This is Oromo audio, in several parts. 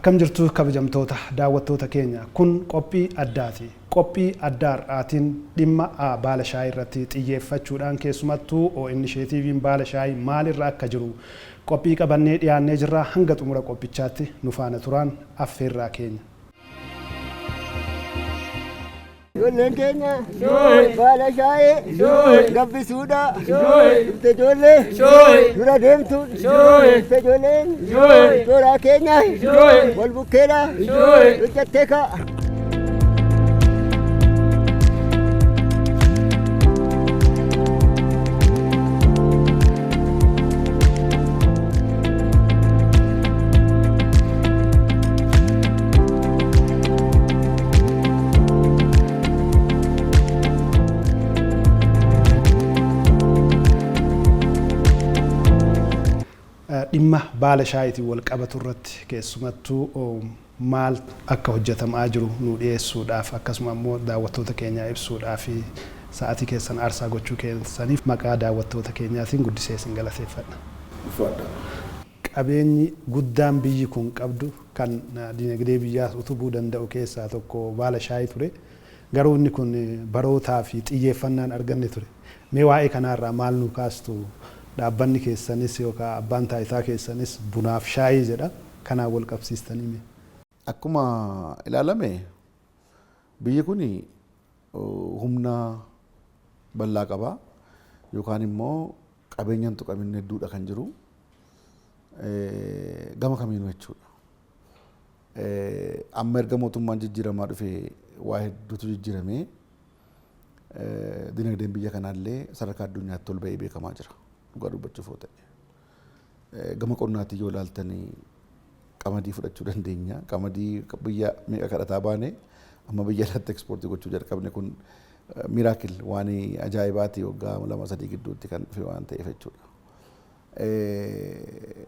Akkam jirtu kabajamtoota daawwattoota keenya, kun qophii addaati. Qophii addaa har'aatiin dhimma baala shaayii irratti xiyyeeffachuudhaan keessumattuu inisheetiiviin baala shaayii maalirra akka jiru qophii qabannee dhiyaannee jirra. Hanga xumura qophichaatti nu faana turaan affeerraa keenya. Ijoolleen keenya baala shaayee gabbisuudha. Dhufte ijoollee dura deemtuun dhufte ijoolleen toora keenya wal bukkeedha hojjattee ka'a. Dhimma baala shaayiitiin wal qabatu irratti keessumattuu maal akka hojjetamaa jiru nu dhiyeessuudhaaf, akkasuma immoo daawwattoota keenyaa ibsuudhaaf sa'aatii keessan aarsaa gochuu keessaniif maqaa daawwattoota keenyaatiin guddisee isin galateeffadha. Ulfaadhaa. Qabeenyi guddaan biyyi kun qabdu kan dinagdee biyyaas utubuu danda'u keessaa tokko baala shaayii ture. Garuu inni kun barootaa fi xiyyeeffannaan arganne ture. Mee waa'ee kanaarraa maal nu kaastu? Dhaabbanni keessanis yookaan abbaan taayitaa keessanis bunaaf shaayii jedha. Kanaan wal qabsiistanii mee? Akkuma ilaalame biyyi kun humna bal'aa qaba yookaan immoo qabeenya hin tuqamin hedduudha kan jiru gama kamiinuu jechuudha. Amma erga mootummaan jijjiiramaa dhufe waa hedduutu jijjiiramee dinagdeen biyya kanaallee sadarkaa addunyaatti ol ba'ee beekamaa jira dhugaa dubbachuuf yoo ta'e. Gama qonnaatiin yoo ilaaltan qamadii fudhachuu dandeenya. Qamadii biyya meeqa kadhataa baane amma biyya alaatti ekspoortii gochuu jalqabne, kun miracle, waan ajaa'ibaati, waggaa 2-3 gidduutti kan dhufe waan ta'eef jechuudha.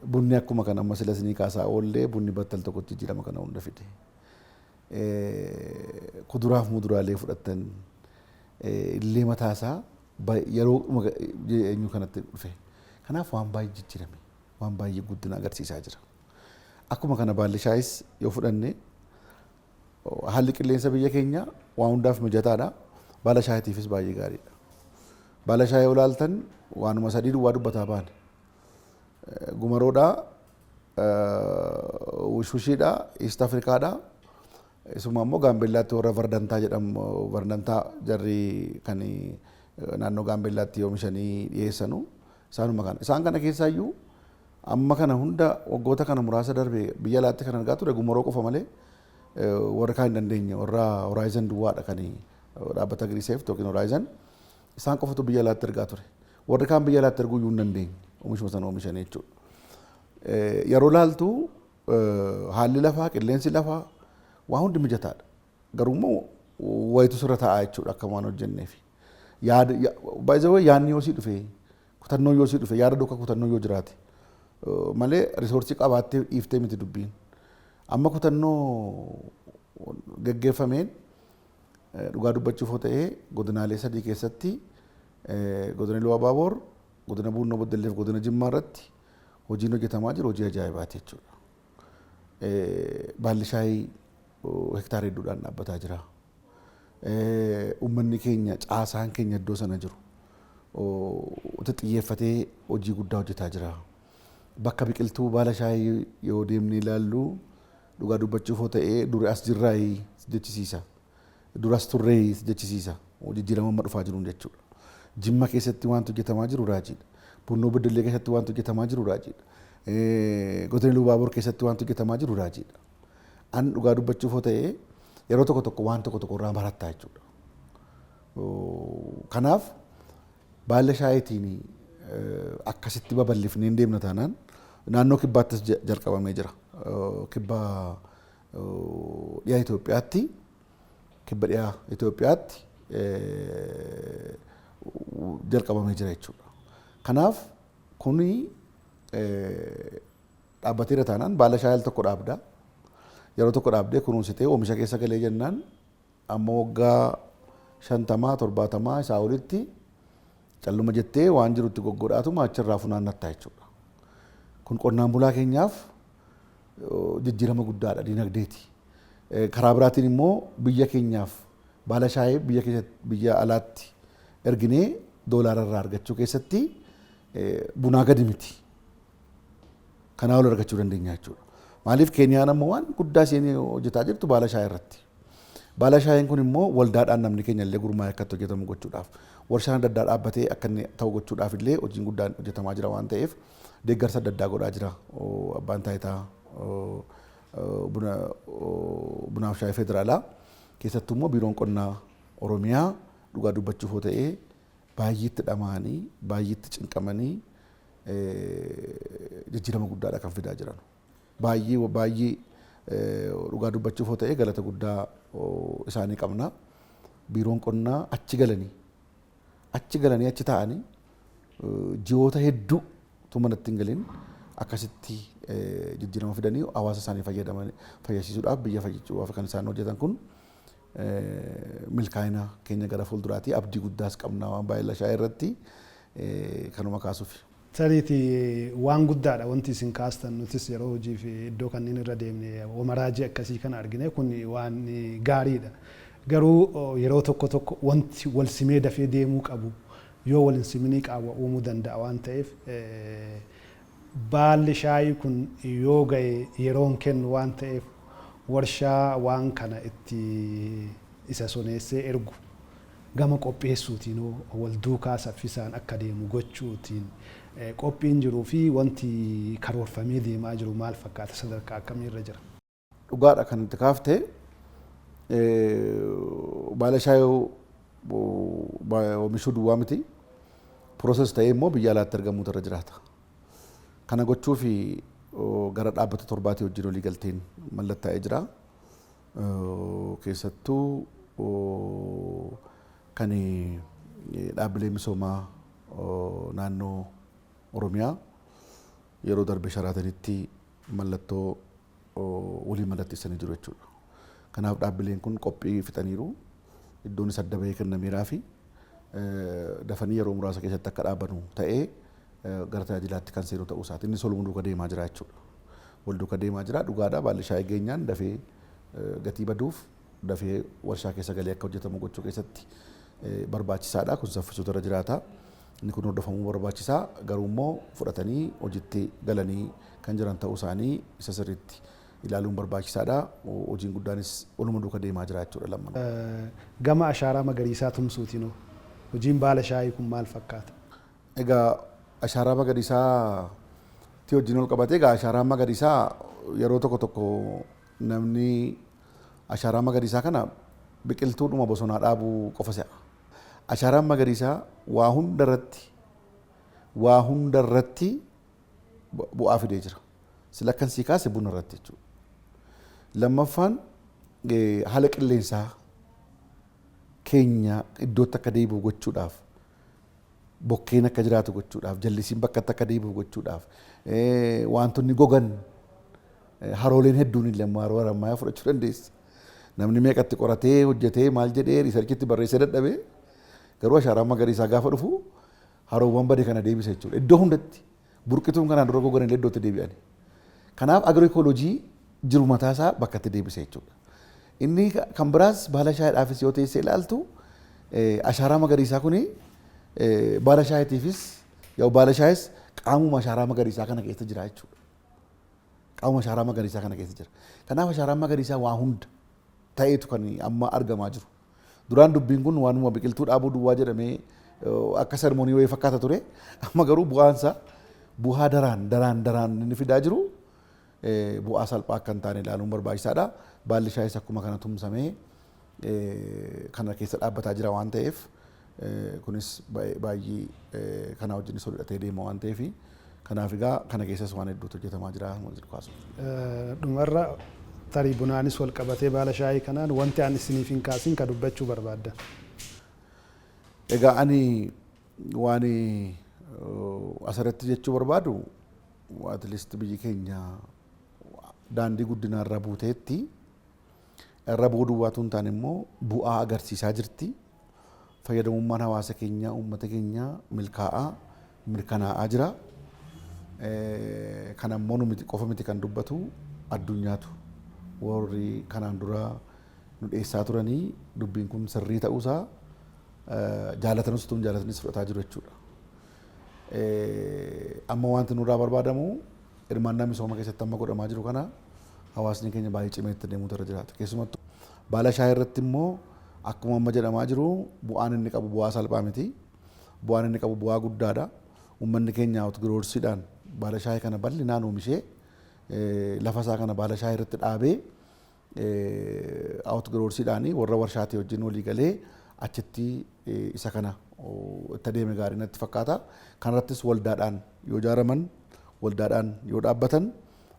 Bunni akkuma kana amma sila isinii kaasaa oollee bunni battal tokkotti jijjiirama kana hunda fide. Kuduraaf muduraalee fudhattan illee mataasaa yeroo eenyu kanatti dhufe. Kanaaf waan baay'ee jijjiirame, waan baay'ee guddina agarsiisaa jira. Akkuma kana baalli shaayis yoo fudhanne haalli qilleensa biyya keenya waan hundaaf mijataadha. Baala shaayitiifis baay'ee gaariidha. Baala shaayii yoo ilaaltan waanuma sadii duwwaa dubbataa baane. Gumaroodhaa, Wushwushiidha, East Afrikaadha. Isuma immoo Gaambeellaatti warra Vardantaa jedhamu, Vardantaa jarri kan naannoo Gaambeellaatti oomishanii dhiyeessanu isaanuma kana. Isaan kana keessaayyuu amma kana hunda waggoota kana muraasa darbe biyya alaatti kan argaa ture Gumaroo qofa malee warra kaan hin dandeenye, warra Horizon duwwaadha kan dhaabbata Agriseeft yookiin Horizon isaan qofatu biyya alaatti ergaa ture. Warri kaan biyya alaatti erguu iyyuu hin dandeenye oomishuma sana oomishanii jechuudha. Yeroo laaltu haalli lafaa, qilleensi lafaa waa hundi mijataadha. Garuu immoo wayitu sirra taa'aa jechuudha akka waan hojjenneef. Yaada, by the way, yaadni yoo sii dhufe, kutannoo yoo sii dhufe, yaada duukaa kutannoo yoo jiraate malee resource qabaattee dhiiftee miti dubbiin. Amma kutannoo geggeeffameen dhugaa dubbachuuf yoo ta'e godinaalee sadii keessatti, godina Iluu Abaaboor, godina Buunnoo Beddellee fi godina Jimmaa irratti hojiin hojjetamaa jiru hojii ajaa'ibaati jechuudha. Baalli shaayii hektaara hedduudhaan dhaabbataa jira. Uummanni keenya, caasaan keenya iddoo sana jiru itti xiyyeeffatee hojii guddaa hojjetaa jira. Bakka biqiltuu baala shaayii yoo deemnee ilaallu dhugaa dubbachuuf yoo ta'e duri as jirraayii jechisiisa. Duras turree jechisiisa. Jijjiirama amma dhufaa jiruun jechuudha. Jimma keessatti wanti hojjetamaa jiru raajiidha. Bunnoo Beddellee keessatti wanti hojjetamaa jiru raajiidha. Godina Iluu Baabur keessatti wanti hojjetamaa jiru raajiidha. An dhugaa dubbachuuf yoo ta'e yeroo tokko tokko waan tokko tokko irraa barattaa jechuudha. Kanaaf baala shaayitiin akkasitti babal'ifnee hin deemna taanaan naannoo kibbaattis jalqabamee jira. Kibba dhiha Itoophiyaatti, kibba dhiha Itoophiyaatti jalqabamee jira jechuudha. Kanaaf kuni dhaabbateera taanaan baala shaayii al tokko dhaabda. Yeroo tokko dhaabdee kunuunsitee oomisha keessa galee jennaan amma waggaa 50, 70 isaa olitti calluma jettee waan jirutti goggodhaatuma achirraa funaannatta jechuudha. Kun qonnaan bulaa keenyaaf jijjiirama guddaadha dinagdeeti. Karaa biraatiin immoo biyya keenyaaf baala shaayii biyya keessatti biyya alaatti erginee doolaara irraa argachuu keessatti bunaa gadi miti. Kanaa ol argachuu dandeenya jechuudha. Maaliif Keeniyaan ammoo waan guddaa isheen hojjetaa jirtu baala shaayii irratti. Baala shaayiin kun immoo waldaadhaan namni keenya illee gurmaa'ee akka itti hojjetamu gochuudhaaf, warshaan adda addaa dhaabbatee akka inni ta'u gochuudhaaf illee hojiin guddaan hojjetamaa jira waan ta'eef, deeggarsa adda addaa godhaa jira abbaan taayitaa bunaaf shaayii federaalaa. Keessattuu immoo Biiroon Qonnaa Oromiyaa, dhugaa dubbachuuf yoo ta'e, baay'eetti dhama'anii, baay'eetti cinqamanii jijjiirama guddaadha kan fidaa jiran. Baay'ee baay'ee, dhugaa dubbachuuf yoo ta'e, galata guddaa isaanii qabna. Biiroon qonnaa achi galanii achi taa'anii ji'oota hedduu utuu manatti hin galin akkasitti jijjiirama fidanii hawaasa isaanii fayyadaman fayyadsiisuudhaaf, biyya fayyadachuudhaaf kan isaan hojjetan kun milkaa'ina keenya gara fuulduraati. Abdii guddaas qabna waan baay'ee shaayii irratti kanuma kaasuuf. Sariiti, waan guddaadha wanti isin kaastan. Nutis yeroo hojii fi iddoo kanneen irra deemne wamaraajii akkasii kana argine. Kun waan gaariidha. Garuu yeroo tokko tokko wanti wal simee dafee deemuu qabu yoo wal hin siminii qaawwa uumuu danda'a waan ta'eef, baalli shaayii kun yoo ga'e yeroon kennu waan ta'eef, warshaa waan kana itti isa soneessee ergu gama qopheessuutiin wal duukaa saffisaan akka deemu gochuutiin qophiin jiruu fi wanti karoorfamee deemaa jiru maal fakkaata? Sadarkaa akkamiirra jira? Dhugaadha kan itti kaaftee, baala shaayii oomishuu duwwaa miti. Process ta'ee immoo biyya alaatti argamuutu irra jiraata. Kana gochuuf gara dhaabbata torbaatii wajjin walii galteen mallattaa'ee jira. Keessattuu kan dhaabbilee misoomaa naannoo Oromiyaa yeroo darbe Sharaatanitti mallattoo walii mallatteessanii jiru jechuudha. Kanaaf dhaabbileen kun qophii fixaniiru. Iddoon isa adda bahee kennameeraa fi dafanii yeroo muraasa keessatti akka dhaabanu ta'ee gara tajaajilaatti kan seenu ta'uu isaati. Innis waluma duuka deemaa jira jechuudha. Wal duuka deemaa jira. Dhugaadha, baalli shaayii geenyaan dafee gatii baduuf dafee warshaa keessa galee akka hojjetamu gochuu keessatti barbaachisaadha. Kun saffisuutu irra jiraata. Inni kun hordofamuu barbaachisaa. Garuu immoo fudhatanii hojiitti galanii kan jiran ta'uu isaanii isa sirriitti ilaaluun barbaachisaadha. Hojiin guddaanis waluma duuka deemaa jira jechuudha lamman. Gama ashaaraa magariisaa tumsuutiin hojiin baala shaayii kun maal fakkaata? Egaa ashaaraa magariisaa ti wajjin ol qabatee, egaa ashaaraa magariisaa yeroo tokko tokko namni ashaaraa magariisaa kana biqiltuudhuma bosonaa dhaabuu qofa se'a. Ashaaraan magariisaa waa hundarratti bu'aa fidee jira. Sila akkan sii kaase buna irratti jechuudha. Lammaffaan, haala qilleensaa keenya iddootti akka deebi'u gochuudhaaf, bokkeen akka jiraatu gochuudhaaf, jallisiin bakkatti akka deebi'u gochuudhaaf, wantoonni gogan, harooleen hedduun illee, amma haroo Harammayaa fudhachuu dandeessa. Namni meeqatti qoratee hojjetee, maal jedhee, researchitti barreessee dadhabee, garuu ashaaraan magariisaa gaafa dhufu haroowwan bade kana deebisa jechuudha. Iddoo hundatti burqituun kanaan dura gogan illee iddootti deebi'ani. Kanaaf agroecology jiru mataasaa bakkatti deebisa jechuudha. Inni kan biraas baala shaayiidhaafis yoo teessee ilaaltu, ashaaraa magariisaa kuni baala shaayiitiifis, yoo baala shaayis qaamuma ashaaraa magariisaa kana keessa jira jechuudha. Qaamuma ashaaraa magariisaa kana keessa jira. Kanaaf ashaaraan magariisaa waa hunda ta'eetu kan amma argamaa jiru. Duraan dubbiin kun waanuma biqiltuu dhaabuu duwwaa jedhamee akka ceremony wayii fakkaata ture. Amma garuu bu'aansaa, bu'aa daraan daraan daraan inni fidaa jiru bu'aa salphaa akka hin taane ilaaluun barbaachisaadha. Baalli shaayis akkuma kana tumsamee kana keessa dhaabbataa jira waan ta'eef, kunis baay'ee kana wajjin hidhatee deema waan ta'eef, kanaaf egaa kana keessas waan hedduutu hojjetamaa jira kaasuuf. Dhumarra, tarii bunaanis wal qabatee baala shaayii kanaan wanti ani isiniif hin kaasin ka dubbachuu barbaadda. Egaa ani waan asirratti jechuu barbaadu, at least biyyi keenya daandii guddinaa irra buuteetti. Irra bu'uu duwwaatu hin taane immoo bu'aa agarsiisaa jirti. Fayyadamummaan hawaasa keenyaa, uummata keenyaa milkaa'aa, mirkanaa'aa jira. Kana immoo nu qofa miti kan dubbatu. Addunyaatu warri kanaan dura nu dhiyeessaa turanii dubbiin kun sirrii ta'uusaa jaalatanus utuu hin jaalatanis fudhataa jiru jechuudha. Amma wanti nurraa barbaadamu hirmaannaa misooma keessatti amma godhamaa jiru kana hawaasni keenya baay'ee cimee itti deemuutu irra jiraata. Keessumattuu baala shaayii irratti immoo akkuma amma jedhamaa jiru bu'aan inni qabu bu'aa salphaa miti. Bu'aan inni qabu bu'aa guddaadha. Uummanni keenya outgrowersiidhaan baala shaayii kana bal'inaan oomishee, lafa isaa kana baala shaayii irratti dhaabee, outgrowersiidhaan warra warshaatii wajjin walii galee achitti isa kana itti adeeme gaarii natti fakkaata. Kanarrattis waldaadhaan yoo ijaaraman, waldaadhaan yoo dhaabbatan,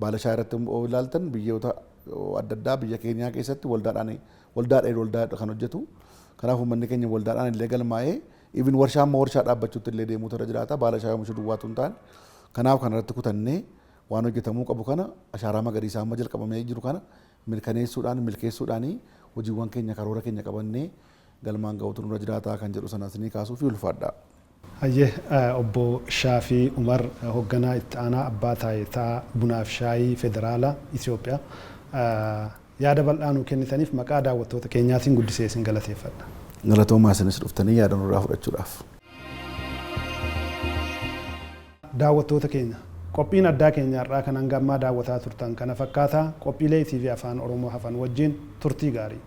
baala shaayii irratti yoo ilaaltan biyyoota adda addaa biyya keenyaa keessatti waldaadhaan waldaadhaan waldaa kan hojjetu. Kanaaf uummanni keenya waldaadhaan illee galmaa'ee even warshaa amma warshaa dhaabbachuutti illee deemuutu irra jiraata. Baala shaayii oomishuu duwwaatu hin taane. Kanaaf kanarratti kutannee waan hojjetamuu qabu kana, ashaaraa magariisaa amma jalqabamee jiru kana mirkaneessuudhaan, milkeessuudhaan, hojiiwwan keenya karoora keenya qabannee galmaan ga'uutu nurra jiraata kan jedhu sanas ni kaasuu fi ulfaadha. Hayyee, obbo Shaafii Umar, hoogganaa itti aanaa abbaa taayitaa bunaaf shaayii federaalaa Itoophiyaa, yaada bal'aa nuu kennitaniif maqaa daawwattoota keenyaatiin guddisee isin galateeffadha. Galatoomaa isinis dhuftanii yaada nurraa fudhachuudhaaf. Daawwattoota keenya, qophiin addaa keenya har'aa kan hanga ammaa daawwataa turtan kana fakkaataa. Qophiilee TV Afaan Oromoo hafan wajjin turtii gaarii.